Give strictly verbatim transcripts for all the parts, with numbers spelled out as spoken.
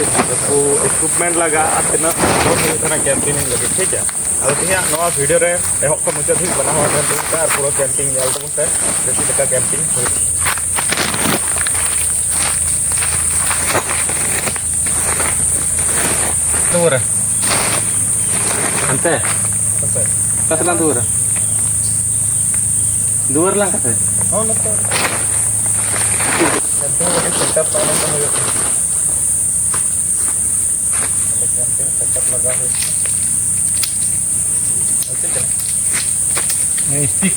ᱱᱩᱠᱩ equipment ᱞᱟᱜᱟᱜᱼᱟ, ᱛᱤᱱᱟᱹᱜ ᱠᱷᱚᱨᱚᱪ ᱦᱩᱭᱩᱜ ᱠᱟᱱᱟ camping ᱞᱟᱹᱜᱤᱫ, ᱴᱷᱤᱠ ᱜᱮᱭᱟ? ᱟᱫᱚ ᱛᱮᱦᱮᱧᱟᱜ ᱱᱚᱣᱟ video ᱨᱮ ᱮᱦᱚᱵ ᱠᱷᱚᱱ ᱢᱩᱪᱟᱹᱫ ᱫᱷᱟᱹᱵᱤᱡ ᱵᱟᱱᱟ ᱦᱚᱲ ᱧᱮᱞ ᱛᱟᱵᱚᱱ ᱯᱮ ᱟᱨ ᱯᱩᱨᱟᱹ camping ᱧᱮᱞ ᱛᱟᱵᱚᱱ ᱯᱮ, ᱪᱮᱫ ᱞᱮᱠᱟ camping ᱦᱩᱭᱩᱜᱼᱟ᱾ ᱫᱩᱣᱟᱹᱨ ᱨᱮ᱾ ᱦᱟᱱᱛᱮ? ᱚᱠᱟ ᱥᱮᱫ? ᱚᱠᱟ ᱥᱮᱫ ᱞᱟᱝ ᱫᱩᱣᱟᱹᱨᱟ? ᱫᱩᱣᱟᱹᱨ ᱞᱟᱝ ᱚᱠᱟ ᱥᱮᱫ? ᱦᱚᱸ, ᱱᱚᱛᱮ᱾ ᱱᱚᱛᱮ ᱦᱚᱸ ᱠᱟᱹᱴᱤᱡ setup ᱛᱟᱭᱱᱚᱢ ᱛᱮ ᱦᱩᱭᱩᱜ ᱠᱟᱱᱟ᱾ ᱚᱸᱰᱮ camping setup ᱞᱟᱜᱟᱣ ᱦᱩᱭ ᱠᱟᱱᱟ᱾ ᱟᱨ ᱪᱮᱫ ᱠᱟᱱᱟ? ᱱᱤᱭᱟᱹ stick᱾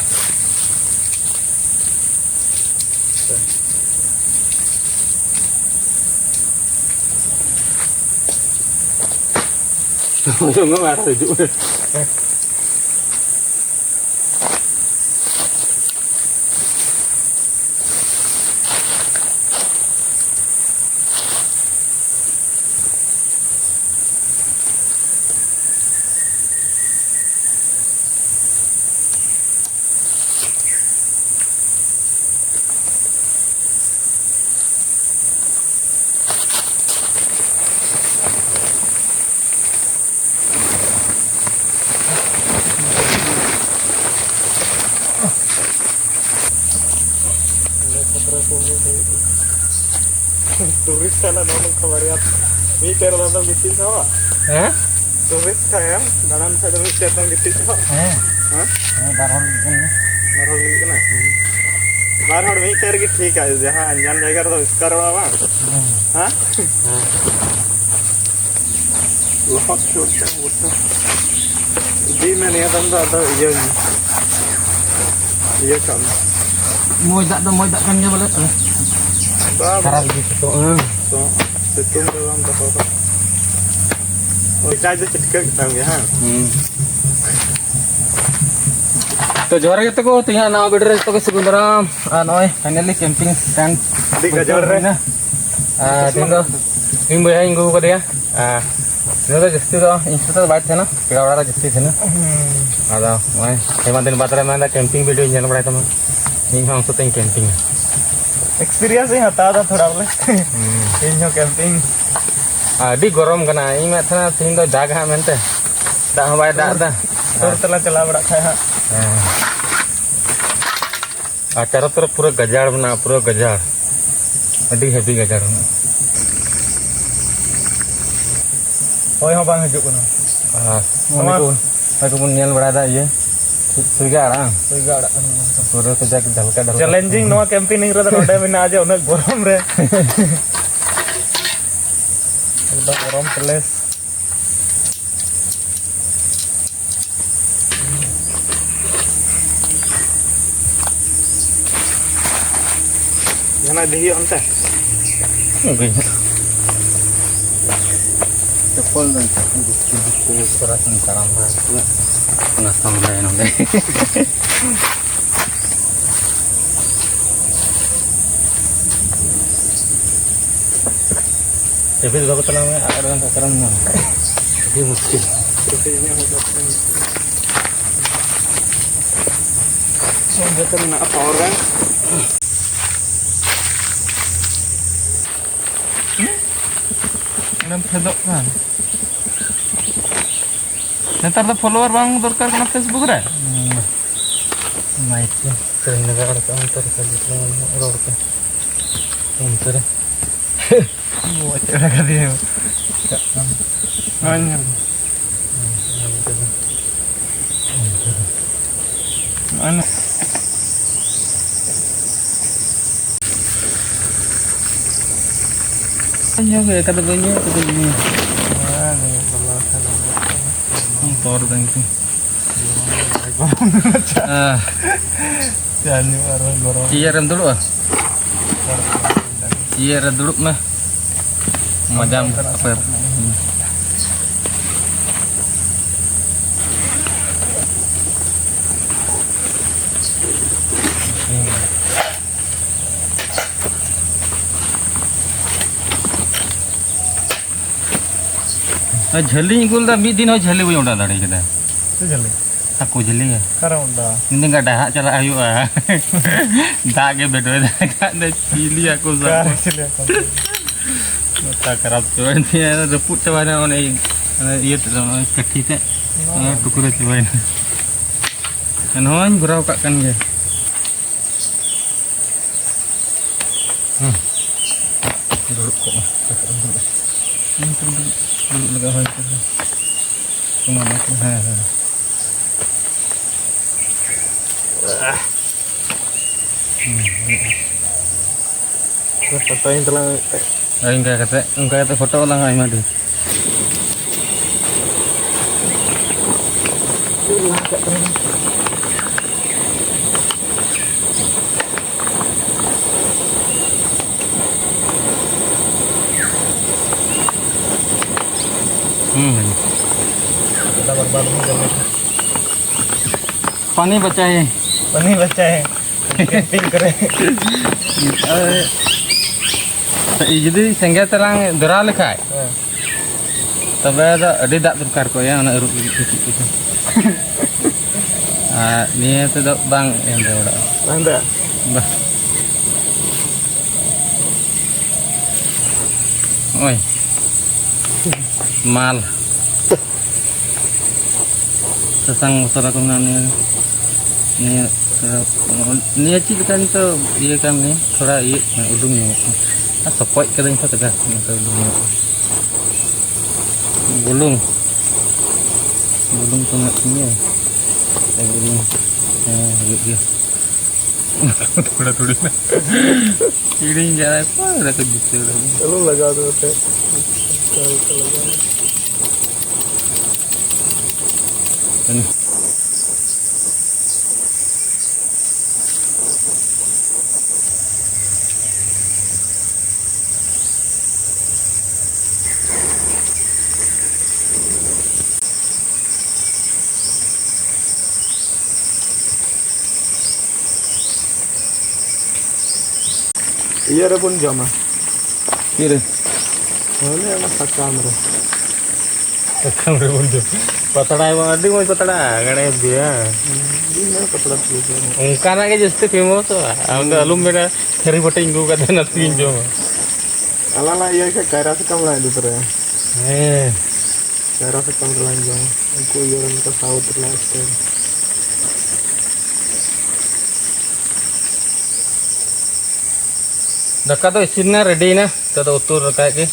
ᱚᱡᱚᱜ ᱢᱮ ᱟᱨ ᱦᱤᱡᱩᱜ ᱢᱮ᱾ ᱴᱩᱨᱤᱥᱴ ᱟᱞᱮ ᱱᱚᱜᱼᱚ ᱱᱚᱝᱠᱟ ᱵᱟᱨᱭᱟ ᱢᱤᱫᱴᱮᱱ ᱨᱮᱫᱚ ᱟᱫᱚᱢ ᱜᱤᱛᱤᱡ ᱠᱚᱜᱼᱟ᱾ ᱦᱮᱸ? ᱴᱩᱨᱤᱥᱴ ᱠᱷᱟᱱ ᱫᱟᱬᱟᱱ ᱠᱷᱟᱡ ᱫᱚ ᱢᱤᱫᱴᱮᱱ ᱨᱮᱫᱚᱢ ᱜᱤᱛᱤᱡ ᱠᱚᱜᱼᱟ᱾ ᱦᱮᱸ᱾ ᱦᱮᱸ? ᱦᱮᱸ, ᱵᱟᱨ ᱦᱚᱲ ᱞᱟᱹᱜᱤᱫ ᱠᱟᱱᱟ᱾ ᱵᱟᱨ ᱦᱚᱲ ᱞᱟᱹᱜᱤᱫ ᱠᱟᱱᱟ? ᱵᱟᱨ ᱦᱚᱲ ᱢᱤᱫᱴᱮᱱ ᱨᱮᱜᱮ ᱴᱷᱤᱠᱟ, ᱡᱟᱦᱟᱸ ᱟᱱᱡᱟᱱ ᱡᱟᱭᱜᱟ ᱨᱮᱫᱚ ᱮᱥᱠᱟᱨᱚᱜᱼᱟ ᱵᱟᱝ? ᱦᱮᱸ᱾ ᱦᱮᱸ? ᱦᱮᱸ᱾ ᱞᱚᱦᱚᱫ ᱪᱷᱩᱴ ᱠᱟᱱ ᱜᱚᱴᱟ᱾ ᱤᱫᱤᱭ ᱢᱮ ᱱᱤᱭᱟᱹ ᱫᱚᱢ ᱫᱚ, ᱟᱫᱚ ᱤᱭᱟᱹ ᱢᱮ᱾ ᱤᱭᱟᱹ ᱠᱟᱜ ᱢᱮ᱾ ᱢᱚᱡᱽ ᱫᱟᱜ ᱫᱚ ᱢᱚᱡᱽ ᱫᱟᱜ ᱠᱟᱱ ᱜᱮᱭᱟ ᱵᱚᱞᱮ᱾ ᱵᱟ, ᱵᱟ᱾ ᱠᱷᱟᱨᱟᱯ ᱜᱮ ᱥᱤᱛᱩᱝ, ᱦᱮᱸ᱾ ᱥᱚ-, ᱥᱤᱛᱩᱝ ᱨᱮ ᱵᱟᱢ ᱫᱚᱦᱚ ᱠᱟᱜ᱾ ᱳᱭ ᱪᱟᱭ ᱫᱚ ᱪᱤᱴᱠᱟᱹᱜ ᱜᱮᱛᱟᱢ ᱜᱮᱭᱟ, ᱦᱮᱸ? ᱦᱩᱸ᱾ ᱛᱚ ᱡᱚᱦᱟᱨ ᱜᱮ ᱜᱟᱛᱮ ᱠᱚ, ᱛᱮᱦᱮᱧᱟᱜ ᱱᱟᱣᱟ video ᱨᱮ ᱡᱚᱛᱚ ᱜᱮ ᱥᱟᱹᱜᱩᱱ ᱫᱟᱨᱟᱢ᱾ ᱟᱨ ᱱᱚᱜᱼᱚᱭ finally camping stand ᱟᱹᱰᱤ ᱜᱟᱡᱟᱲ ᱨᱮ᱾ ᱦᱩᱭᱱᱟ᱾ ᱟᱨ ᱛᱮᱦᱮᱧ ᱫᱚ ᱤᱧ ᱵᱚᱭᱦᱟᱧ ᱟᱹᱜᱩ ᱠᱟᱫᱮᱭᱟ᱾ ᱟᱨ ᱱᱤᱭᱟᱹ ᱫᱚ ᱡᱟᱹᱥᱛᱤ ᱫᱚ ᱤᱧ ᱥᱟᱛᱮ ᱫᱚ ᱵᱟᱭ ᱛᱟᱦᱮᱱᱟ, ᱯᱮᱲᱟ ᱚᱲᱟᱜ ᱨᱮ ᱡᱟᱹᱥᱛᱤ ᱛᱟᱦᱮᱱᱟ᱾ ᱦᱩᱸ᱾ ᱟᱫᱚ ᱱᱚᱜᱼᱚᱭ ᱟᱭᱢᱟ ᱫᱤᱱ ᱵᱟᱫᱽ ᱨᱮ ᱢᱮᱱᱫᱟ, camping video ᱧᱮᱞ ᱵᱟᱲᱟᱭ ᱛᱟᱢᱟ, ᱤᱧ ᱦᱚᱸ ᱟᱢ ᱥᱟᱛᱮᱧ camping ᱟ᱾ Experience ᱤᱧ ᱦᱟᱛᱟᱣ ᱮᱫᱟ ᱛᱷᱚᱲᱟ ᱵᱚᱞᱮ᱾ ᱦᱩᱸ᱾ ᱤᱧ ᱦᱚᱸ camping ᱟᱹᱰᱤ ᱜᱚᱨᱚᱢ ᱠᱟᱱᱟ᱾ ᱤᱧ ᱢᱮᱱᱮᱫ ᱛᱟᱦᱮᱱᱟ ᱛᱮᱦᱮᱧ ᱫᱚ ᱫᱟᱜᱽ ᱦᱟᱸᱜ ᱢᱮᱱᱛᱮ, ᱫᱟᱜ ᱦᱚᱸ ᱵᱟᱭ ᱫᱟᱜ ᱮᱫᱟ᱾ ᱥᱩᱨ ᱛᱮᱞᱟᱝ ᱪᱟᱞᱟᱣ ᱵᱟᱲᱟᱜ ᱠᱷᱟᱡ ᱦᱟᱸᱜ᱾ ᱦᱮᱸ᱾ ᱟᱨ ᱪᱟᱨᱚ ᱛᱚᱨᱚᱯ ᱯᱩᱨᱟᱹ ᱜᱟᱡᱟᱲ ᱢᱮᱱᱟᱜᱼᱟ, ᱯᱩᱨᱟᱹ ᱜᱟᱡᱟᱲ, ᱟᱹᱰᱤ ᱦᱮᱵᱤ ᱜᱟᱡᱟᱲ ᱢᱮᱱᱟᱜᱼᱟ᱾ ᱦᱚᱭ ᱦᱚᱸ ᱵᱟᱝ ᱦᱤᱡᱩᱜ ᱠᱟᱱᱟ᱾ ᱟᱨ ᱱᱚᱣᱟ ᱱᱚᱜᱼᱚᱭ ᱠᱚ, ᱱᱚᱜᱼᱚᱭ ᱠᱚᱵᱚᱱ ᱧᱮᱞ ᱵᱟᱲᱟᱭᱮᱫᱟ, ᱤᱭᱟᱹ, ᱥᱩᱭᱜᱟ ᱟᱲᱟᱜ, ᱦᱟᱝ? ᱥᱩᱭᱜᱟ ᱟᱲᱟᱜ ᱠᱟᱱᱟ ᱱᱚᱣᱟ ᱫᱚ᱾ ᱯᱩᱨᱟᱹ ᱠᱟᱡᱟᱠ ᱰᱷᱟᱞᱠᱟ ᱰᱷᱟᱞᱠᱟ᱾ ᱪᱮᱞᱮᱧᱡᱤᱝ ᱱᱚᱣᱟ ᱠᱮᱢᱯᱮᱱᱤᱝ ᱨᱮᱫᱚ ᱱᱚᱰᱮ ᱢᱮᱱᱟᱜᱼᱟ ᱡᱮ ᱩᱱᱟᱹᱜ ᱜᱚᱨᱚᱢ ᱨᱮ ᱮᱠᱫᱚᱢ ᱜᱚᱨᱚᱢ ᱯᱞᱮᱥ᱾ ᱡᱟᱦᱟᱱᱟᱜ ᱤᱫᱤ ᱦᱩᱭᱩᱜᱼᱟ ᱚᱱᱛᱮ? ᱟᱹᱜᱩᱭ ᱦᱟᱸᱜ᱾ ᱪᱚᱯᱯᱚᱞ ᱫᱚ ᱜᱩᱪᱩ ᱜᱩᱪᱩ ᱠᱚᱨᱟ ᱠᱤᱱ ᱛᱟᱲᱟᱢ ᱵᱟᱲᱟ ᱠᱚᱣᱟ᱾ ᱚᱱᱟ ᱥᱟᱢᱱᱮ ᱱᱚᱰᱮ᱾ ᱡᱟᱹᱯᱤᱫ ᱵᱟᱠᱚ ᱛᱟᱲᱟᱢ ᱮᱫᱟ, ᱟᱨ ᱚᱱᱠᱟ ᱠᱟᱨᱚᱱ ᱢᱮᱱᱟᱜᱼᱟ᱾ ᱟᱹᱰᱤ ᱢᱩᱥᱠᱤᱞ᱾ ᱥᱚᱸᱜᱮ ᱛᱮ ᱢᱮᱱᱟᱜᱼᱟ power bank᱾ ᱚᱸᱰᱮᱢ ᱯᱷᱮᱰᱚᱜ ᱠᱟᱱ᱾ ᱱᱮᱛᱟᱨ ᱫᱚ follower ᱵᱟᱝ ᱫᱚᱨᱠᱟᱨ ᱠᱟᱱᱟ Facebook ᱨᱮ᱾ ᱦᱩᱸ᱾ ᱢᱟᱭᱤᱠ ᱠᱚ ᱥᱮᱨᱮᱧ ᱞᱟᱜᱟᱣ ᱠᱟᱜᱼᱟ, ᱚᱱᱛᱮ ᱨᱮ ᱠᱷᱟᱹᱞᱤ ᱨᱚᱲ ᱠᱚ᱾ ᱚᱱᱛᱮ ᱨᱮ᱾ ᱢᱚᱡᱽ ᱪᱮᱦᱨᱟ ᱠᱟᱫᱮᱭᱟ᱾ ᱪᱟᱜ ᱠᱟᱱ᱾ ᱱᱚᱜᱼᱚᱭ ᱧᱮᱞ ᱢᱮ᱾ ᱱᱚᱜᱼᱚᱭ ᱱᱚ-, ᱧᱩ ᱜᱮ, ᱮᱠᱟ ᱫᱚ ᱵᱟᱹᱧ ᱧᱩᱭᱟ, ᱮᱠᱟ ᱫᱚ ᱵᱟᱹᱧ ᱧᱩᱭᱟ᱾ ᱦᱮᱸ, ᱱᱤᱭᱟᱹ ᱫᱚ ᱞᱚᱥ ᱮᱱᱟ᱾ ᱦᱩᱸ, power bank ᱛᱤᱧ᱾ ᱜᱚᱨᱚᱢ ᱨᱮ ᱪᱟ᱾ ᱟᱦ᱾ ᱪᱟ ᱧᱩ ᱟᱨᱦᱚᱸ ᱜᱚᱨᱚᱢ᱾ ᱪᱮᱭᱟᱨ ᱨᱮᱢ ᱫᱩᱲᱩᱵᱼᱟ? ᱪᱮᱭᱟᱨ ᱨᱮ ᱫᱩᱲᱩᱵ ᱢᱮ᱾ ᱢᱟᱡᱟᱢ ᱦᱟᱯᱮ᱾ ᱟᱨ ᱡᱷᱟᱹᱞᱤᱧ ᱟᱹᱜᱩ ᱞᱮᱫᱟ, ᱢᱤᱫ ᱫᱤᱱ ᱦᱚᱸ ᱡᱷᱟᱹᱞᱤ ᱵᱟᱹᱧ ᱚᱰᱟᱣ ᱫᱟᱲᱮ ᱠᱟᱫᱟ᱾ ᱪᱮᱫ ᱡᱷᱟᱹᱞᱤ? ᱦᱟᱹᱠᱩ ᱡᱷᱟᱹᱞᱤ᱾ ᱚᱠᱟᱨᱮᱢ ᱚᱰᱟᱣᱟ? ᱢᱤᱫ ᱫᱤᱱ ᱜᱟᱰᱟ ᱦᱟᱸᱜ ᱪᱟᱞᱟᱜ ᱦᱩᱭᱩᱜᱼᱟ᱾ ᱫᱟᱜ ᱜᱮ ᱵᱮᱰᱚᱭ ᱫᱟᱜ ᱠᱷᱟᱱ ᱫᱚ ᱪᱤᱞᱤ ᱦᱟᱹᱠᱩ ᱥᱟᱵ ᱚᱠᱟ ᱠᱚᱣᱟ? ᱪᱤᱞᱤ ᱦᱟᱹᱠᱩ? ᱜᱚᱴᱟ ᱠᱷᱟᱨᱟᱯ ᱪᱟᱵᱟᱭᱮᱱ ᱛᱤᱧᱟᱹ, ᱨᱟᱹᱯᱩᱫ ᱪᱟᱵᱟᱭᱮᱱᱟ ᱚᱱᱮ, ᱚᱱᱮ ᱤᱭᱟᱹ ᱛᱮᱫᱚ, ᱱᱚᱜᱼᱚᱭ ᱠᱟᱹᱴᱷᱤ ᱛᱮ, ᱱᱚᱣᱟ ᱴᱩᱠᱨᱟᱹ ᱪᱟᱵᱟᱭᱮᱱᱟ᱾ ᱮᱱᱦᱚᱸᱧ ᱵᱷᱚᱨᱟᱣ ᱠᱟᱜ ᱠᱟᱱ ᱜᱮᱭᱟ᱾ ᱦᱩᱸ᱾ ᱫᱩᱲᱩᱵ ᱠᱚᱜ ᱢᱮ᱾ ᱫᱩᱲᱩᱵ, ᱫᱩᱲᱩᱵ, ᱫᱩᱲᱩᱵ ᱞᱟᱜᱟᱜ ᱦᱚᱭ ᱠᱚ᱾ ᱦᱮᱸ, ᱦᱮᱸ᱾ ᱦᱩᱸ, ᱦᱩᱸ᱾ ᱯᱷᱳᱴᱳᱧ ᱛᱟᱞᱟᱝ ᱢᱤᱫᱴᱮᱡ᱾ ᱦᱳᱭ, ᱤᱱᱠᱟ ᱠᱟᱛᱮ, ᱚᱱᱠᱟ ᱠᱟᱛᱮ ᱯᱷᱳᱴᱳ ᱟᱞᱟᱝ ᱟᱭᱢᱟ ᱰᱷᱮᱨ᱾ हम्म। पानी बचा है। पानी बचा है। कैंपिंग करे। ᱡᱩᱫᱤ ᱥᱮᱸᱜᱮᱞ ᱛᱮᱞᱟᱝ ᱫᱷᱚᱨᱟᱣ ᱞᱮᱠᱷᱟᱡ, ᱦᱮᱸ᱾ ᱛᱚᱵᱮ ᱫᱚ ᱟᱹᱰᱤ ᱫᱟᱜ ᱫᱚᱨᱠᱟᱨ ᱠᱚ, ᱭᱟ, ᱚᱱᱟ ᱟᱹᱨᱩᱵ ᱞᱟᱹᱜᱤᱫ ᱛᱮ ᱪᱮᱫ ᱠᱚᱪᱚ᱾ ᱟᱨ ᱱᱤᱭᱟᱹ ᱛᱮᱫᱚ ᱵᱟᱝ ᱮᱢ ᱨᱩᱣᱟᱹᱲᱚᱜᱼᱟ᱾ ᱵᱟᱝ ᱫᱟᱜ? ᱵᱟ᱾ ᱱᱚᱜᱼᱚᱭ᱾ ᱢᱟᱞ᱾ ᱥᱟᱥᱟᱝ ᱢᱚᱥᱞᱟ ᱠᱚ ᱢᱮᱱᱟᱜᱼᱟ, ᱱᱤᱭᱟᱹ, ᱱᱤᱭᱟᱹ, ᱱᱤᱭᱟᱹ ᱪᱮᱫ ᱞᱮᱠᱟ ᱱᱤᱛᱚᱜ ᱤᱭᱟᱹ ᱠᱟᱱ ᱱᱤᱭᱟᱹ, ᱛᱷᱚᱲᱟ ᱤᱭᱟᱹᱜ ᱠᱟᱱᱟ, ᱩᱰᱩᱝ ᱧᱚᱜᱚᱜ ᱠᱟᱱᱟ᱾ ᱟᱨ ᱥᱚᱠᱚᱡ ᱠᱟᱹᱫᱟᱹᱧ ᱛᱚ ᱠᱟᱡᱟᱠ, ᱚᱱᱟᱛᱮ ᱩᱰᱩᱝ ᱧᱚᱜᱚᱜ ᱠᱟᱱᱟ᱾ ᱵᱩᱞᱩᱝ, ᱵᱩᱞᱩᱝ ᱠᱚ ᱢᱮᱱᱟᱜ ᱛᱤᱧᱟᱹ, ᱵᱩᱞᱩᱝ, ᱦᱮᱸ, ᱦᱩᱭᱩᱜ ᱜᱮᱭᱟ᱾ ᱛᱷᱚᱲᱟ ᱛᱷᱩᱲᱤ ᱱᱟ᱾ ᱦᱤᱲᱤᱧ ᱠᱟᱫᱟ ᱠᱚ, ᱚᱸᱰᱮ ᱠᱚ ᱡᱩᱛᱟᱹ ᱠᱟᱫᱟ᱾ ᱟᱞᱚᱢ ᱞᱟᱜᱟᱣ ᱫᱚ ᱵᱚᱴᱷᱮ᱾ ᱚᱱᱠᱟ ᱞᱮᱠᱟ ᱞᱟᱜᱟᱣ ᱢᱮ᱾ ᱤᱭᱟᱹ ᱨᱮᱵᱚᱱ ᱡᱚᱢᱟ᱾ ᱛᱤᱨᱮ? ᱚᱱᱮ ᱚᱱᱟ ᱥᱟᱠᱟᱢ ᱨᱮ᱾ ᱥᱟᱠᱟᱢ ᱨᱮᱵᱚᱱ ᱡᱚᱢ᱾ ᱯᱟᱛᱲᱟ ᱜᱮ ᱵᱟᱝ, ᱟᱹᱰᱤ ᱢᱚᱡᱽ ᱯᱟᱛᱲᱟ, ᱜᱟᱲᱮ ᱫᱤᱭᱟ᱾ ᱦᱩᱸ, ᱤᱧ ᱦᱚᱸ ᱯᱟᱛᱲᱟ ᱯᱤᱴᱷᱟᱹ ᱡᱚᱢ᱾ ᱚᱱᱠᱟᱱᱟᱜ ᱜᱮ ᱡᱟᱹᱥᱛᱤ ᱯᱷᱮᱢᱚᱥᱚᱜᱼᱟ᱾ ᱟᱢ ᱫᱚ ᱦᱩᱸ᱾ ᱟᱞᱚᱢ ᱢᱮᱱᱟ, ᱛᱷᱟᱹᱨᱤ ᱵᱟᱹᱴᱤᱧ ᱟᱹᱜᱩ ᱠᱟᱫᱟ, ᱚᱱᱟ ᱛᱮᱜᱤᱧ ᱦᱩᱸ᱾ ᱡᱚᱢᱟ᱾ ᱟᱞᱟᱝ ᱞᱟᱝ ᱤᱭᱟᱹᱭ ᱠᱷᱟᱡ ᱠᱟᱭᱨᱟ ᱥᱟᱠᱟᱢ ᱞᱟᱝ ᱤᱫᱤ ᱛᱚᱨᱟᱭᱟ᱾ ᱦᱮᱸ᱾ ᱠᱟᱭᱨᱟ ᱥᱟᱠᱟᱢ ᱨᱮᱞᱟᱝ ᱡᱚᱢᱟ᱾ ᱩᱱᱠᱩ ᱤᱭᱟᱹ ᱨᱮᱱ ᱠᱚ ᱥᱟᱣᱩᱛᱷ ᱨᱮᱱᱟᱜ ᱥᱴᱟᱭᱤᱞ᱾ ᱫᱟᱠᱟ ᱫᱚ ᱤᱥᱤᱱ ᱮᱱᱟ, ᱨᱮᱰᱤ ᱮᱱᱟ᱾ ᱱᱤᱛᱚᱜ ᱫᱚ ᱩᱛᱩ ᱨᱟᱠᱟᱵ ᱜᱮ᱾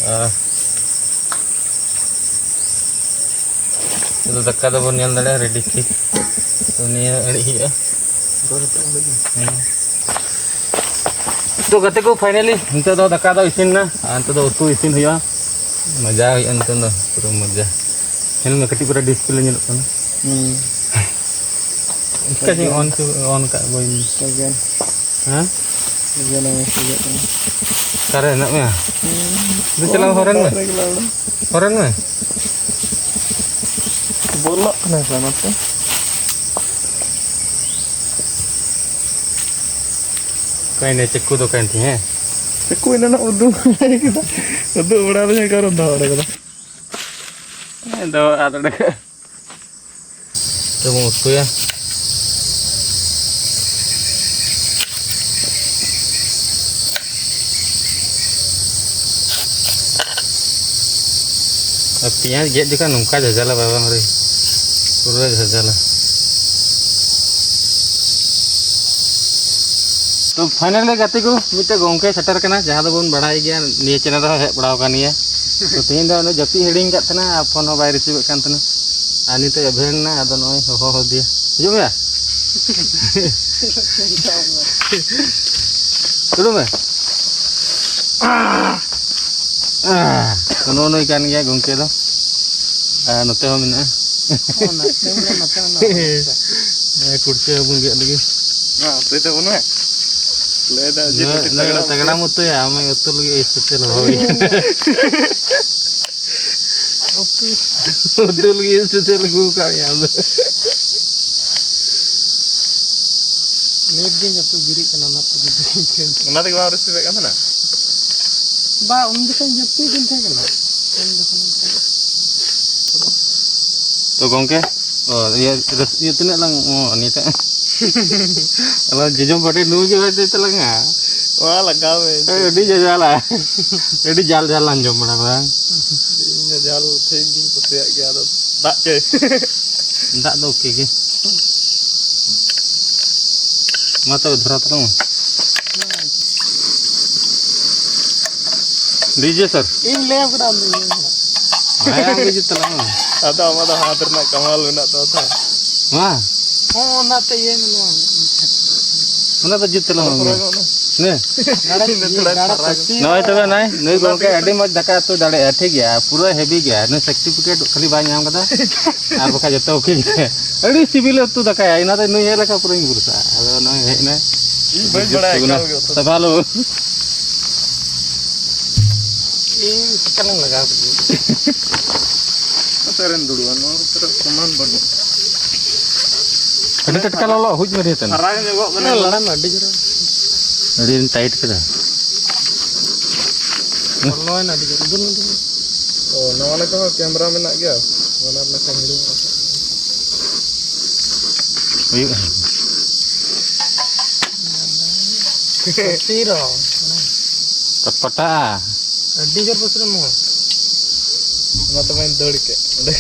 ᱟᱨ ᱱᱤᱛᱚᱜ ᱫᱚ ᱫᱟᱠᱟ ᱫᱚᱵᱚᱱ ᱧᱮᱞ ᱫᱟᱲᱮᱭᱟᱜᱼᱟ, ᱨᱮᱰᱤ ᱴᱷᱤᱠ᱾ ᱛᱚ ᱱᱤᱭᱟᱹ ᱟᱹᱬᱤᱡ ᱦᱩᱭᱩᱜᱼᱟ᱾ ᱦᱮᱸ᱾ ᱛᱚ ᱜᱟᱛᱮ ᱠᱚ, finally ᱱᱤᱛᱚᱜ ᱫᱚ ᱫᱟᱠᱟ ᱫᱚ ᱤᱥᱤᱱ ᱮᱱᱟ ᱟᱨ ᱱᱤᱛᱚᱜ ᱫᱚ ᱩᱛᱩ ᱤᱥᱤᱱ ᱦᱩᱭᱩᱜᱼᱟ᱾ ᱢᱚᱡᱟ ᱦᱩᱭᱩᱜᱼᱟ ᱱᱤᱛᱚᱜ ᱫᱚ, ᱯᱩᱨᱟᱹ ᱢᱚᱡᱟ᱾ ᱧᱮᱞ ᱢᱮ, ᱠᱟᱹᱴᱤᱡ ᱯᱩᱨᱟᱹ display ᱧᱮᱞᱚᱜ ᱠᱟᱱᱟ᱾ ᱦᱩᱸ᱾ ᱪᱤᱠᱟ ᱪᱚᱧ on ᱪᱚ, on ᱠᱟᱜ ᱵᱟᱹᱧ᱾ ᱦᱮᱸ? ᱚᱠᱟᱨᱮ ᱦᱮᱱᱟᱜ ᱢᱮᱭᱟ? ᱫᱩ ᱪᱟᱞᱟᱣ ᱦᱚᱨᱮᱱ ᱢᱮ᱾ ᱦᱚᱨᱮᱱ ᱢᱮ᱾ ᱵᱚᱞᱚᱜ ᱠᱟᱱᱟ ᱥᱮ ᱱᱚᱛᱮ? ᱚᱠᱟᱭᱮᱱᱟᱭ ᱪᱟᱹᱠᱩ ᱫᱚ ᱚᱠᱟᱭᱮᱱ ᱛᱤᱧ, ᱦᱮᱸ? ᱪᱟᱹᱠᱩ ᱮᱱᱟᱱᱚᱜ ᱩᱫᱩᱜ ᱠᱮᱫᱟ᱾ ᱩᱫᱩᱜ ᱵᱟᱲᱟ ᱟᱹᱫᱤᱧᱟ, ᱚᱠᱟᱨᱮᱢ ᱫᱚᱦᱚ ᱦᱚᱴᱚ ᱠᱟᱫᱟ? ᱦᱮᱸ, ᱫᱚᱦᱚ ᱟᱫ ᱚᱸᱰᱮ᱾ ᱛᱮᱵᱚᱱ ᱩᱛᱩᱭᱟ᱾ ᱟᱨ ᱯᱮᱸᱭᱟᱡᱽ ᱜᱮᱫ ᱡᱚᱠᱷᱟᱡ ᱱᱚᱝᱠᱟ ᱡᱷᱟᱡᱟᱞᱟ ᱵᱟᱵᱟ ᱨᱮ, ᱯᱩᱨᱟᱹ ᱡᱷᱟᱡᱟᱞᱟ᱾ ᱛᱚ finally ᱜᱟᱛᱮ ᱠᱚ, ᱢᱤᱫᱴᱮᱡ ᱜᱚᱝᱠᱮ ᱥᱮᱴᱮᱨ ᱠᱟᱱᱟ, ᱡᱟᱦᱟᱸ ᱫᱚᱵᱚᱱ ᱵᱟᱲᱟᱭ ᱜᱮᱭᱟ, ᱱᱤᱭᱟᱹ channel ᱨᱮᱦᱚᱸ ᱦᱮᱡ ᱵᱟᱲᱟᱣ ᱟᱠᱟᱱ ᱜᱮᱭᱟ᱾ ᱛᱚ ᱛᱮᱦᱮᱧ ᱫᱚ ᱩᱱᱤ ᱡᱟᱹᱯᱤᱫ ᱦᱤᱲᱤᱧ ᱠᱟᱫ ᱛᱟᱦᱮᱱᱟ ᱟᱨ phone ᱦᱚᱸ ᱵᱟᱭ receive ᱮᱫ ᱠᱟᱱ ᱛᱟᱦᱮᱱᱟ, ᱟᱨ ᱱᱤᱛᱚᱜ ᱮᱵᱷᱮᱱ ᱮᱱᱟ, ᱟᱫᱚ ᱱᱚᱜᱼᱚᱭ ᱦᱚᱦᱚ ᱟᱫᱮᱭᱟ᱾ ᱦᱤᱡᱩᱜ ᱢᱮ᱾ ᱫᱩᱲᱩᱵ ᱢᱮ᱾ ᱛᱚ ᱱᱚᱜᱼᱚ ᱱᱩᱭ ᱠᱟᱱ ᱜᱮᱭᱟ ᱜᱚᱝᱠᱮ ᱫᱚ᱾ ᱟᱨ ᱱᱚᱛᱮ ᱦᱚᱸ ᱢᱮᱱᱟᱜᱼᱟ᱾ ᱦᱚᱸ, ᱱᱚᱛᱮ ᱦᱚᱸ ᱢᱮᱱᱟᱜᱼᱟ, ᱱᱚᱛᱮ ᱦᱚᱸ ᱢᱮᱱᱟᱜᱼᱟ᱾ ᱦᱮᱸ, ᱠᱩᱲᱪᱟᱹ ᱦᱚᱸᱵᱚᱱ ᱜᱮᱫ ᱞᱮᱜᱮ᱾ ᱢᱟ, ᱩᱛᱩᱭ ᱛᱟᱵᱚᱱ ᱢᱮ᱾ ᱞᱟᱹᱭ ᱫᱟ ᱡᱮ ᱱᱩᱭ, ᱠᱟᱹᱴᱤᱡ ᱱᱩᱭ ᱛᱟᱜᱲᱟ ᱛᱟᱜᱲᱟᱢ ᱩᱛᱩᱭᱟ, ᱟᱢ ᱩᱛᱩ ᱞᱟᱹᱜᱤᱫ special ᱦᱚᱦᱚ ᱦᱩᱭ ᱠᱟᱱᱟ᱾ ᱩᱛᱩ᱾ ᱩᱛᱩ ᱞᱟᱹᱜᱤᱫ special ᱟᱹᱜᱩ ᱟᱠᱟᱫ ᱢᱮᱭᱟ ᱟᱢ ᱫᱚ᱾ ᱱᱤᱛ ᱜᱤᱧ ᱡᱟᱹᱯᱤᱫ ᱵᱮᱨᱮᱫ ᱠᱟᱱᱟ, ᱚᱱᱟ ᱛᱮᱜᱮ ᱵᱟᱹᱧ ᱩᱴᱷᱟᱹᱣ ᱮᱱᱟ᱾ ᱚᱱᱟ ᱛᱮᱜᱮ ᱵᱟᱢ receive ᱮᱫ ᱠᱟᱱ ᱛᱟᱦᱮᱱᱟ? ᱵᱟ, ᱩᱱ ᱡᱚᱠᱷᱚᱱ ᱡᱟᱹᱯᱤᱫ ᱜᱤᱧ ᱛᱟᱦᱮᱸ ᱠᱟᱱᱟ᱾ ᱩᱱ ᱡᱚᱠᱷᱚᱱ ᱛᱚ ᱜᱚᱝᱠᱮ, ᱚ, ᱤᱭᱟᱹ, ᱨᱟᱹᱥ-, ᱤᱭᱟᱹ ᱛᱤᱱᱟᱹᱜ ᱞᱟᱝ, ᱚ, ᱱᱤᱛᱚᱜ᱾ ᱟᱞᱟᱝ ᱡᱚᱡᱚᱢ ᱵᱟᱹᱴᱤ ᱱᱩᱭ ᱜᱮ ᱵᱟᱭ ᱤᱫᱤ ᱛᱟᱞᱟᱝᱟ᱾ ᱱᱚᱣᱟ ᱞᱟᱜᱟᱣ ᱢᱮ᱾ ᱟᱹᱰᱤ ᱡᱟᱡᱟᱞᱟ᱾ ᱟᱹᱰᱤ ᱡᱟᱞ ᱡᱟᱞ ᱟᱸᱡᱚᱢ ᱵᱟᱲᱟ ᱠᱟᱫᱟ᱾ ᱤᱧ ᱫᱚ ᱡᱟᱞ ᱴᱷᱤᱠ ᱜᱤᱧ ᱠᱩᱥᱤᱭᱟᱜ ᱜᱮᱭᱟ, ᱟᱫᱚ ᱫᱟᱜ ᱪᱟᱹᱭ᱾ ᱫᱟᱜ ᱫᱚ ᱳᱠᱮ ᱜᱮ᱾ ᱢᱟ ᱛᱚᱵᱮ ᱫᱷᱚᱨᱟᱣ ᱛᱟᱞᱟᱝ ᱢᱮ᱾ ᱰᱤᱡᱮ ᱥᱟᱨ᱾ ᱤᱧ ᱞᱟᱹᱭᱟᱢ ᱠᱟᱱᱟ, ᱟᱢ ᱫᱚ ᱤᱭᱟᱹ ᱢᱮ᱾ ᱦᱮᱸ, ᱟᱢ ᱜᱮ ᱡᱩᱛ ᱛᱟᱞᱟᱝ ᱢᱮ᱾ ᱟᱫᱚ ᱟᱢᱟᱜ ᱫᱚ ᱦᱟᱛ ᱨᱮᱱᱟᱜ ᱠᱟᱢᱟᱞ ᱢᱮᱱᱟᱜ ᱛᱟᱢᱟ ᱛᱚ᱾ ᱢᱟ᱾ ᱦᱚᱸ, ᱚᱱᱟᱛᱮ ᱤᱭᱟᱹ ᱢᱮ ᱱᱚᱣᱟ᱾ ᱚᱱᱟ ᱫᱚ ᱡᱩᱛ ᱛᱟᱞᱟᱝ ᱢᱮ᱾ ᱯᱩᱨᱟᱹ ᱜᱮ ᱚᱱᱟ᱾ ᱱᱮ᱾ ᱤᱧ ᱫᱚ ᱛᱷᱚᱲᱟ ᱯᱷᱟᱨᱟᱠ᱾ ᱱᱚᱜᱼᱚᱭ ᱛᱚᱵᱮ ᱱᱟᱭ, ᱱᱩᱭ ᱜᱚᱢᱠᱮ ᱟᱹᱰᱤ ᱢᱚᱡᱽ ᱫᱟᱠᱟ ᱩᱛᱩ ᱫᱟᱲᱮᱭᱟᱜᱼᱟ, ᱴᱷᱤᱠ ᱜᱮᱭᱟ, ᱯᱩᱨᱟᱹ ᱦᱮᱵᱤ ᱜᱮᱭᱟ, ᱱᱩᱭ ᱥᱟᱨᱴᱤᱯᱷᱤᱠᱮᱴ ᱠᱷᱟᱹᱞᱤ ᱵᱟᱭ ᱧᱟᱢ ᱠᱟᱫᱟ, ᱟᱨ ᱵᱟᱠᱷᱟᱡ ᱡᱚᱛᱚ ᱳᱠᱮ ᱜᱮᱭᱟ᱾ ᱟᱹᱰᱤ ᱥᱤᱵᱤᱞᱮ ᱩᱛᱩ ᱫᱟᱠᱟᱭᱟ, ᱤᱱᱟᱛᱮ ᱱᱩᱭ ᱦᱮᱡ ᱞᱮᱠᱷᱟᱱ ᱯᱩᱨᱟᱹᱧ ᱵᱷᱚᱨᱥᱟᱜᱼᱟ᱾ ᱟᱫᱚ ᱱᱚᱜᱼᱚᱭ ᱦᱮᱡ ᱮᱱᱟᱭ᱾ ᱤᱧ ᱵᱟᱹᱧ ᱵᱟᱲᱟᱭᱟ ᱮᱠᱟᱞ ᱜᱮ ᱩᱛᱩ᱾ ᱥᱟᱯᱷᱟ ᱞᱚᱵᱚ᱾ ᱤᱧ ᱪᱤᱠᱟᱹ ᱞᱟᱝ ᱞᱟᱜᱟᱣ ᱠᱮᱫᱟ? ᱚᱠᱟᱨᱮᱢ ᱫᱩᱲᱩᱵᱼᱟ? ᱱᱚᱣᱟ ᱠᱚᱨᱮ ᱥᱟᱢᱟᱱ ᱵᱟᱹᱱᱩᱜ᱾ ᱟᱹᱰᱤ ᱴᱟᱴᱠᱟ ᱞᱚᱞᱚ, ᱦᱩᱡ ᱢᱟᱹᱨᱤᱭᱟᱹ ᱛᱮᱱ᱾ ᱯᱷᱟᱨᱟᱠ ᱧᱚᱜᱚᱜ ᱠᱟᱱᱟ᱾ ᱞᱟᱲᱟᱢ ᱟᱹᱰᱤ ᱡᱳᱨ᱾ ᱟᱹᱰᱤ ᱴᱟᱭᱤᱴ ᱠᱮᱫᱟ᱾ ᱞᱚᱞᱚᱭᱮᱱᱟ ᱟᱹᱰᱤ ᱡᱳᱨ᱾ ᱩᱫᱩᱨ ᱢᱮ, ᱩᱫᱩᱨ ᱢᱮ᱾ ᱚ, ᱱᱚᱣᱟ ᱞᱮᱠᱟ ᱦᱚᱸ ᱠᱮᱢᱨᱟ ᱢᱮᱱᱟᱜ ᱜᱮᱭᱟ? ᱵᱟᱱᱟᱨ ᱞᱮᱠᱟ ᱦᱤᱲᱤᱧᱚᱜᱼᱟ᱾ ᱦᱩᱭᱩᱜᱼᱟ᱾ ᱯᱟᱹᱥᱤᱨᱚ᱾ ᱯᱟᱴᱯᱟᱴᱟᱜᱼᱟ᱾ ᱟᱹᱰᱤ ᱡᱳᱨ ᱯᱟᱹᱥᱤᱨᱚ ᱱᱚᱣᱟ᱾ ᱚᱱᱟ ᱛᱮᱢᱟᱧ ᱫᱟᱹᱲ ᱠᱮᱫ ᱚᱸᱰᱮ᱾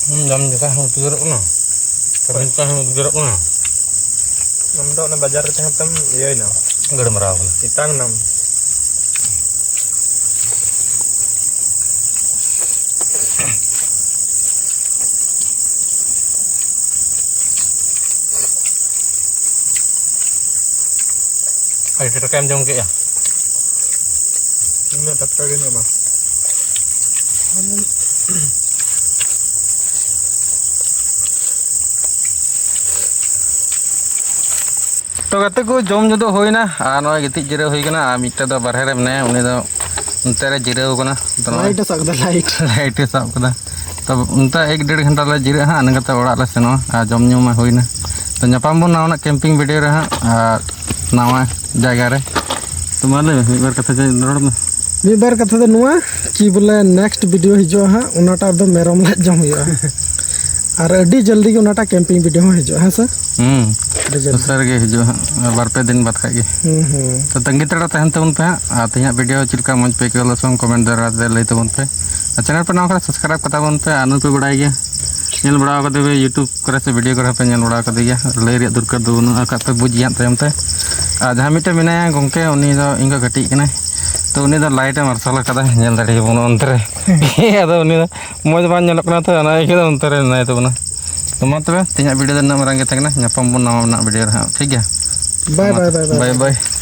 ᱦᱩᱸ, ᱡᱚᱢ ᱡᱚᱠᱷᱟᱡ ᱦᱚᱸ ᱩᱫᱽᱜᱟᱹᱨᱚᱜ ᱠᱟᱱᱟ᱾ ᱠᱟᱹᱢᱤ ᱡᱚᱠᱷᱟᱡ ᱦᱚᱸ ᱩᱫᱽᱜᱟᱹᱨᱚᱜ ᱠᱟᱱᱟ᱾ ᱟᱢ ᱫᱚ ᱚᱱᱟ ᱵᱟᱡᱟᱨ ᱨᱮ ᱛᱟᱦᱮᱸ ᱛᱮᱢ ᱤᱭᱟᱹᱭᱮᱱᱟ᱾ ᱜᱟᱹᱲ ᱢᱟᱨᱟᱣ ᱠᱟᱱᱟ᱾ ᱮᱛᱟᱝ ᱱᱟᱢ᱾ ᱟᱹᱰᱤ ᱴᱟᱴᱠᱟᱢ ᱡᱚᱢ ᱠᱮᱜᱼᱟ? ᱤᱧ ᱫᱚ ᱴᱟᱴᱠᱟ ᱜᱤᱧ ᱡᱚᱢᱟ᱾ ᱛᱚ ᱜᱟᱛᱮ ᱠᱚ, ᱡᱚᱢ ᱧᱩ ᱫᱚ ᱦᱩᱭᱱᱟ ᱟᱨ ᱱᱚᱜᱼᱚᱭ ᱜᱤᱛᱤᱡ ᱡᱤᱨᱟᱹᱣ ᱦᱩᱭ ᱠᱟᱱᱟ᱾ ᱟᱨ ᱢᱤᱫᱴᱮᱡ ᱫᱚ ᱵᱟᱨᱦᱮ ᱨᱮ ᱢᱮᱱᱟᱭᱟ, ᱩᱱᱤ ᱫᱚ ᱚᱱᱛᱮ ᱨᱮ ᱡᱤᱨᱟᱹᱣ ᱠᱟᱱᱟ᱾ ᱛᱚ ᱱᱚᱜᱼᱚᱭ ᱞᱟᱭᱤᱴ ᱮ ᱥᱟᱵ ᱠᱟᱫᱟ, ᱞᱟᱭᱤᱴ᱾ ᱞᱟᱭᱤᱴ ᱮ ᱥᱟᱵ ᱠᱟᱫᱟ᱾ ᱛᱚ ᱚᱱᱛᱮ ᱮᱠ ᱰᱮᱲ ᱜᱷᱚᱱᱴᱟ ᱞᱮ ᱡᱤᱨᱟᱹᱜᱼᱟ ᱦᱟᱸᱜ, ᱤᱱᱟᱹ ᱠᱟᱛᱮ ᱚᱲᱟᱜ ᱞᱮ ᱥᱮᱱᱚᱜᱼᱟ᱾ ᱟᱨ ᱡᱚᱢ ᱧᱩ ᱢᱟ ᱦᱩᱭᱱᱟ᱾ ᱛᱚ ᱧᱟᱯᱟᱢ ᱵᱚᱱ ᱱᱟᱣᱟᱱᱟᱜ ᱠᱮᱢᱯᱤᱝ ᱵᱷᱤᱰᱤᱭᱳ ᱨᱮ ᱦᱟᱸᱜ, ᱟᱨ ᱱᱟᱣᱟ ᱡᱟᱭᱜᱟ ᱨᱮ᱾ ᱛᱚ ᱢᱟ ᱞᱟᱹᱭ ᱢᱮ, ᱢᱤᱫ ᱵᱟᱨ ᱠᱟᱛᱷᱟ ᱪᱮᱫ ᱨᱚᱲ ᱢᱮ᱾ ᱢᱤᱫ ᱵᱟᱨ ᱠᱟᱛᱷᱟ ᱫᱚ ᱱᱚᱣᱟ ᱠᱤ ᱵᱚᱞᱮ next video ᱦᱤᱡᱩᱜᱼᱟ ᱦᱟᱸᱜ, ᱚᱱᱟᱴᱟᱜ ᱫᱚ ᱢᱮᱨᱚᱢ ᱞᱟᱡ ᱡᱚᱢ ᱦᱩᱭᱩᱜᱼᱟ᱾ ᱟᱨ ᱟᱹᱰᱤ ᱡᱚᱞᱫᱤ ᱜᱮ ᱚᱱᱟᱴᱟᱜ camping video ᱦᱚᱸ ᱦᱤᱡᱩᱜᱼᱟ, ᱦᱮᱸ ᱥᱮ? ᱦᱩᱸ᱾ ᱟᱹᱰᱤ ᱡᱚᱞᱫᱤ᱾ ᱫᱚᱥᱟᱨ ᱜᱮ ᱦᱤᱡᱩᱜᱼᱟ ᱦᱟᱸᱜ, ᱵᱟᱨ ᱯᱮ ᱫᱤᱱ ᱵᱟᱫ ᱠᱷᱟᱡ ᱜᱮ᱾ ᱦᱩᱸ, ᱦᱩᱸ᱾ ᱛᱚ ᱛᱟᱺᱜᱤ ᱛᱟᱲᱟ ᱛᱟᱦᱮᱱ ᱛᱟᱵᱚᱱ ᱯᱮ ᱦᱟᱸᱜ, ᱟᱨ ᱛᱮᱦᱮᱧᱟᱜ video ᱪᱮᱫ ᱞᱮᱠᱟ ᱢᱚᱡᱽ ᱯᱮ ᱟᱹᱭᱠᱟᱹᱣ ᱞᱮᱫᱟ ᱥᱮ ᱵᱟᱝ, comment ᱫᱟᱨᱟ ᱛᱮ ᱞᱟᱹᱭ ᱛᱟᱵᱚᱱ ᱯᱮ᱾ ᱟᱨ channel ᱯᱮ ᱱᱟᱣᱟ ᱠᱟᱱᱟ, subscribe ᱠᱟᱛᱟ ᱵᱚᱱ ᱯᱮ, ᱟᱨ ᱱᱩᱭ ᱯᱮ ᱵᱟᱲᱟᱭ ᱜᱮᱭᱟ, ᱧᱮᱞ ᱵᱟᱲᱟ ᱠᱟᱫᱮ ᱯᱮ YouTube ᱠᱚᱨᱮ ᱥᱮ video ᱠᱚᱨᱮ ᱯᱮ ᱧᱮᱞ ᱵᱟᱲᱟ ᱠᱟᱫᱮ ᱜᱮᱭᱟ, ᱞᱟᱹᱭ ᱨᱮᱭᱟᱜ ᱫᱚᱨᱠᱟᱨ ᱫᱚ ᱵᱟᱹᱱᱩᱜᱼᱟ, ᱟᱠᱟᱫ ᱯᱮ ᱵᱩᱡᱽ ᱜᱮᱭᱟ ᱛᱟᱭᱚᱢ ᱛᱮ᱾ ᱟᱨ ᱡᱟᱦᱟᱸ ᱢᱤᱫᱴᱮᱱ ᱢᱮᱱᱟᱭᱟ ᱜᱚᱝᱠᱮ, ᱩᱱᱤ ᱫᱚ ᱤᱧ ᱠᱷᱚᱱ ᱠᱟᱹᱴᱤᱡ ᱠᱟᱱᱟᱭ, ᱛᱚ ᱩᱱᱤ ᱫᱚ light ᱮ ᱢᱟᱨᱥᱟᱞ ᱟᱠᱟᱫᱟ, ᱧᱮᱞ ᱫᱟᱲᱮᱭᱟᱵᱚᱱ ᱚᱱᱛᱮ ᱨᱮ᱾ ᱟᱫᱚ ᱩᱱᱤ ᱫᱚ ᱢᱚᱡᱽ ᱵᱟᱝ ᱧᱮᱞᱚᱜ ᱠᱟᱱᱟ, ᱛᱚ ᱚᱱᱟ ᱤᱭᱟᱹ ᱫᱚ ᱚᱱᱛᱮ ᱨᱮ ᱢᱮᱱᱟᱭ ᱛᱟᱵᱚᱱᱟ᱾ ᱛᱚ ᱢᱟ ᱛᱚᱵᱮ, ᱛᱮᱦᱮᱧᱟᱜ video ᱫᱚ ᱱᱤᱱᱟᱹᱜ ᱢᱟᱨᱟᱝ ᱜᱮ ᱛᱟᱦᱮᱸ ᱠᱟᱱᱟ, ᱧᱟᱯᱟᱢ ᱵᱚᱱ ᱱᱟᱣᱟ ᱨᱮᱱᱟᱜ video ᱨᱮ ᱦᱟᱸᱜ, ᱴᱷᱤᱠ ᱜᱮᱭᱟ? Bye, ᱢᱟ bye, ᱛᱚᱵᱮ, bye, bye, bye, bye᱾ Bye᱾